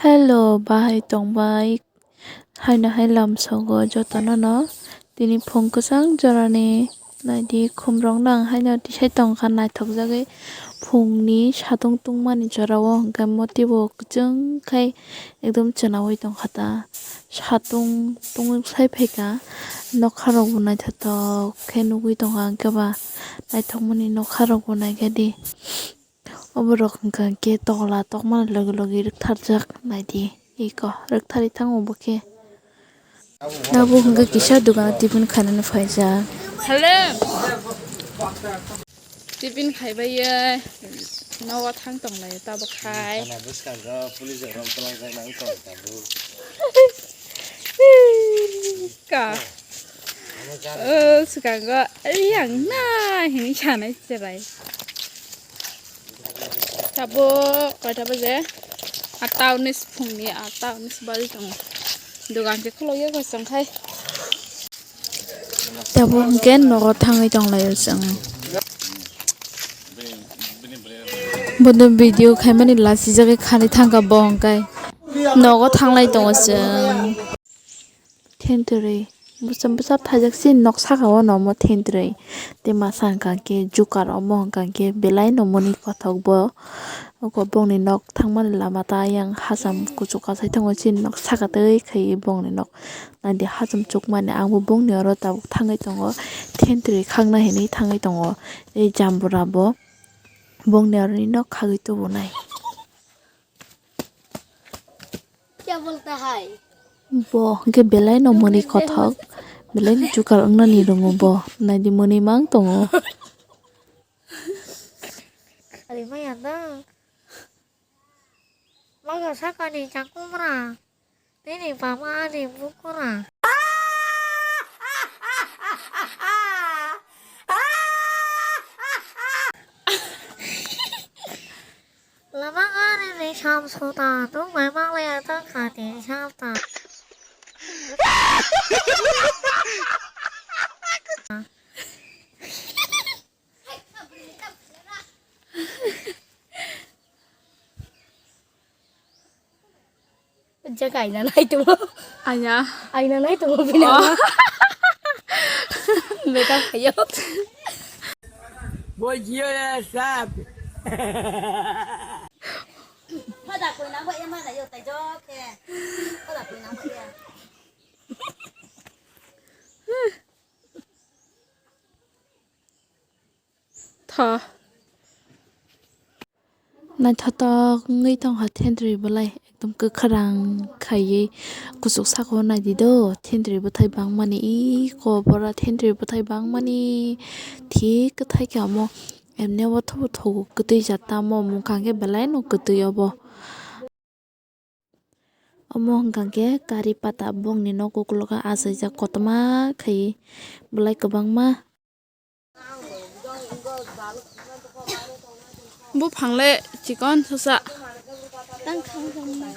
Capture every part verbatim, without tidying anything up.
Hello, bahai tongbai. Haino hai lamsogo jotono no. Tini phung kwchang jorani naidi khumrok nang haino tisai tongkha naithok jagwi phungni satung tungmani jorao hwnkhe motibo kwchwng khai ekdom chwnaui tongkha ta. Satung tungwi sai phaikha nokharokbo naithotok khe nugwi tongkha hwnkhe ba naithokmani nokharokbo naikha di. Oborok hwnkha khe tokla tokmani logi logi rwktharjak naidi eko rwktharwi thango bo khe. Tabuk hwnkha kisa dogano tiffin khainani phaijak. Hello. Tiffin khaibai ye nogo thang tonglaio tabuk khai. Bwskango police rok twlangjak nang tong tabuk. Ka. O swkango yang na hini sanai cherai. Tabuk koita baje? Atta unis phungni atta unis baje tongo. Dogan khe khulukya kosong khai. Tabuk hwnkhe nogo thangwi tonglaio chwng. Bono video khaimani lachijagwi khanwi thangkha bo hwnkhe. Nogo thanglai tongo chwng. Thentwrwi bwsa bwsa thaijak chini nok saka o no omo thentwrwi. Tei masa hwnkha khe jukar omo hwnkha khe belai no mwnwi kothok bo. Oko bongni nok thangmani lama ta ayang hacham kuchuk achai tongo chini nok saka tei khai bongni nok. Naidi hacham chukmani ang bo bongni oro tabuk thangwi tongo. Thentwrwi khakna hinwi thangwi tongo. Tei jambura bo bongni oro ni nok khagwi tubunai. Kya bolta hai? Bo hwnkhe belai no mwnwi kothok, belai no jukar wngnani rongo bo. Naidi mwnwi mang tongo. Ari maya da. Maga sakani chakumra. Nini baba ani bukura. Lama gari ni sam suta, tung bai mang le ya tang kha ti sam ta. Jaga aina nai tongo. Aina. Aina nai tongo bini. Oh. Makeup khayo. Boy, Jio ya sab. Pada koi nang ba ya mana yo tai jok ke. Pada koi nang ba ya. Tha. Naithotok wngwi tongkha thentwrwi belai, ekdom kwkhrang khaiwi kuchuk saka o naidi do, thentwrwi bwthai bangmani, iko bora thentwrwi bwthai bangmani thik kwthai khe omo, emni obo thobo thogo kwtwi jat tamo, mungkha khe belai no kwtwi obo. Omo hwnkha khe kari pata bongni nok ukologo achaijak kotorma khai belai kwbangma. Buphang le chikon sosa.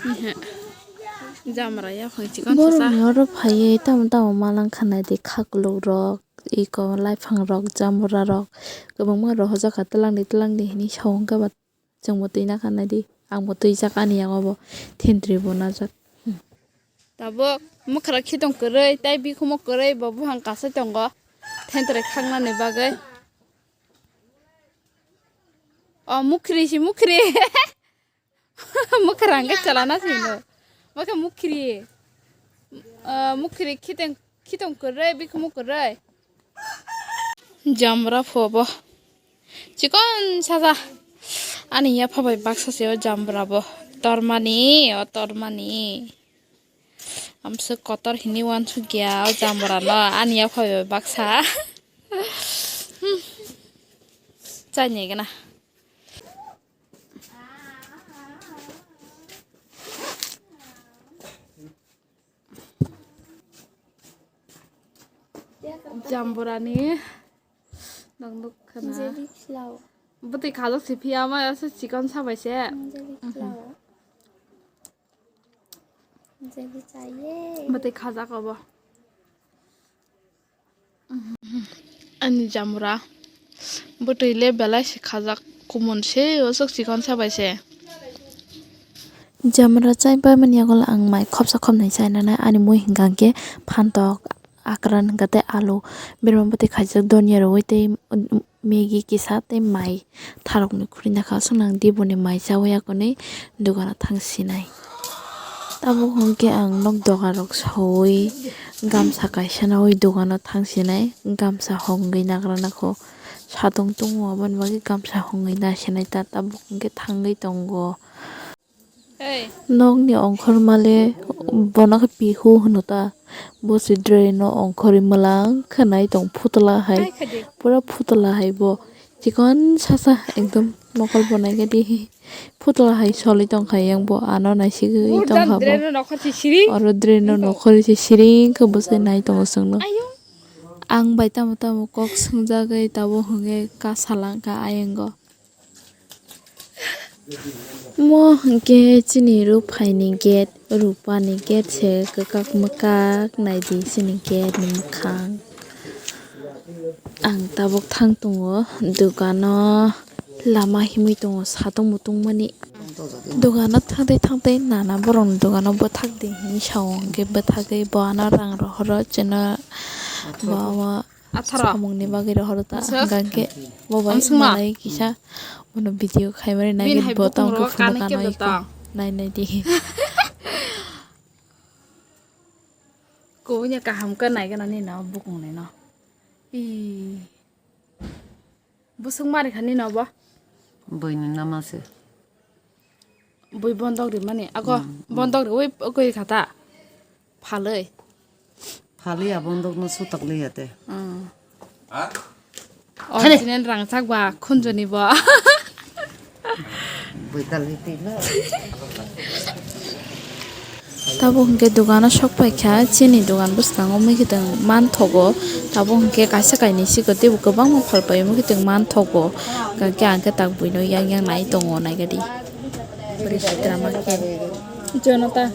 Ehe. Jamra yaphang chikon sosa. Borokni oro phaiwi tamo tamo malangkha naidi khakluk rok, iko laiphang rok, jamura rok kwbangma rohorjak kha twlangdi twlangdi hinwi sa o hwnkhe ba. Chwngbo twi nakha naidi, angbo twijak ani yago bo thentwrwi bo najak. Tabuk mwkhra khitong kwrwi tei bikhumo kwrwi bo buphang kasai tongo thentwrwi khaknani bagwi. O mukhri si mukhri. Mwkhra hwnkhe cholana sino. Bo khe mukhri. O mukhri khitong, khitong kwrwi bikhumo kwrwi. Jamra pho bo. Chikon saja. Ani yapha bai baksa se o jamra bo. Tormani, o tormani. Amswk kotor hini uansukya o jamra no. Ani yapha bai baksa. Hmm. Chai nai gana. Jamburani nang nuk khana. Jelly flower. Bwtwi khajak se phiya ma asa chikon sabai se. Jelly flower. Jelly chahiye. Bwtwi khajak obo. Ani jamura bwtwi le belai se khajak, kumun se o sok chikon sabai se. Jamra chai pai mani yago ang mai khopsa khopnai chai nanai, ani mui hwnkha khe phantok, akran hwnkha tei alu, berma bwtwi khaijak donya rwui tei Maggie kisa tei mai tharokni khuri nakha. Aswk nang di boni mai chaui akonwi dogano thang sinai. Tabuk hwnkhe ang nok doga rok saui gamsa kaisa naui dogano thang sinai, gamsa hongwi nagra nakho. Satong tongo aboni bagwi gamsa hongwi na sinai ta tabuk hwnkhe thangwi tongo. Nokni ongkhormale bono khe pihu hwno ta. Bo se drain o ongkhorwi mwlang khe nai tong phutla hai. Pura phutla hai bo. Chikon sasa ekdom mokol bo naikhe di. Phutla hai solwi tongkha yang bo ano naisigwi tongkha bo. Oro drain o nokhor se siring khe bo se nai tongo chwngno. Ang bai tamo tamo kok swngjagwi tabuk hwnkhe kasalangkha ayango. Mo hwnkhe chini ruphaini gate, rupani gate se kwkak mwkak naidi chini gate ni mwkhang. Ang tabuk thang tongo dogano, lama himwi tongo satung mutung mani. Dogano thangtwi thangtwi nana borokni dogano bwthak di hinwi sao, hwnkhe bwthagwi bo ano rang rohoro chwngno bo omo samungni bagwi rohoro ta hwnkha hwnkhe bo bai malai kisa bono video khaimani naigwi bo tongkhe phunukha no iko nai nai di. Kubuino kaham khe nai gana nini no bukung nai no. Ee. Bwswk mari kha nini obo? Buini nama se. Bui bondok rimani. Ago bondok riwi ugwi rikha ta? Phalwi. Phalwi a bondok no sutak liya te. Original rangchak ba khunjoni bo. Bui talwi twi no. Tabuk hwnkhe dogano sok paikha, chini dogan bwskango mui kiting manthogo. Tabuk hwnkhe kaisa kainwi siko teibo kwbangma phalpaio mui kiting manthogo. Hwnkhe ang khe tak buino yang yang nai tongo, naigadi. Bwrwi sitra ma khe. Jonota.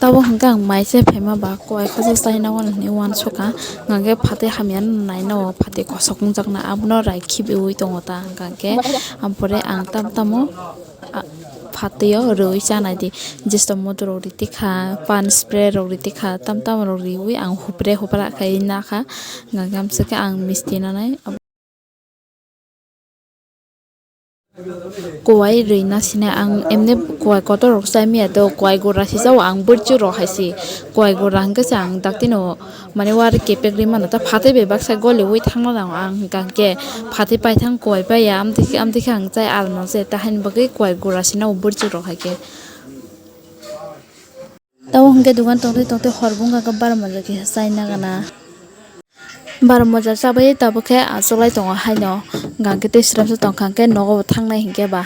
Tabuk hwnkhe ang mai se phaima ba kuai khosa chaina wano hinwi uansukha. Hwnkhe phatwi hamya naina o phatwi kosok wngjakna abono rai khibiui tongo ta hwnkhe. Ampore ang tam tamo. Ah, phatwi o rwi chanai di, jesto modo rok ri tikha, pan spray rok ri tikha, tam tam rok riwi ang hupre hupra khai nakha, hwnkha khe amswk khe ang misti nanai. Kuai rwi na sinai ang, emni kuai kotor rok chai maya do, kuai gura si chao ang, bwrchu rok hai si, kuai gura hwnkhe se ang daktino. Mane uari kepek ri mano ta phatwi bai baksa goliwi thangna nango ang hwnkha hwnkhe phatwi paithang kuai paiya amtwi khe amtwi khe ang chai alna se ta haini bagwi kuai gura sina o bwrchu rok hai khe. Tamo hwnkhe dogan tongtwi tongtwi hor bungkha khe baro moja kisa chai nagana. Baro moja chabai tabuk khe achuklai tongo haino hwnkha hwnkhe tei sremsa tongkha hwnkhe nogo bo thangnai hinkhe ba.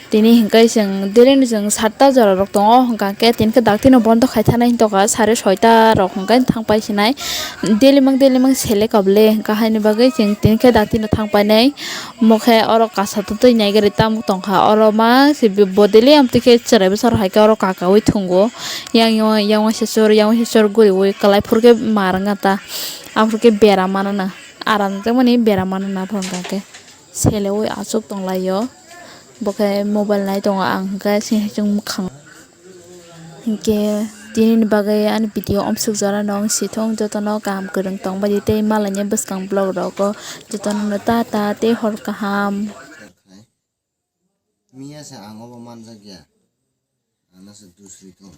Tini hinkhe chwng daily ni chwng satta jora rok tongo, hwnkha khe tini khe daktino bondo khai thani hintoka sare soita rok hwnkhe thang pai sinai. Daily mang daily mang sele kabole hwnkha haini bagwi chwng tini khe daktino thang painai. Omo khe oro kasa twi nai gari tamo tongkha, oro ma se bo daily amtwi khe chwrai bwsaro hai khe oro kakaui thwngo. Yang yang yang waisa chor yang waisa chor guriui kwlai phuru khe ma rwngkha ta. Aphuru khe bera mano na aram tongmani bera mano na phone kha khe. Seleui achuk tonglaio. Bo khe mobile nai tongo, ang hwnkhe sini chwng mwkhang. Hinkhe tinini bagwi ani video omsuk jora no wng si thung, jotono kaham kwrwng tong bai di tei malaini bwskang vlog rogo jotono no tata tei hor kaham. Miya se ang obo manjak ya. Ano se dusri thung.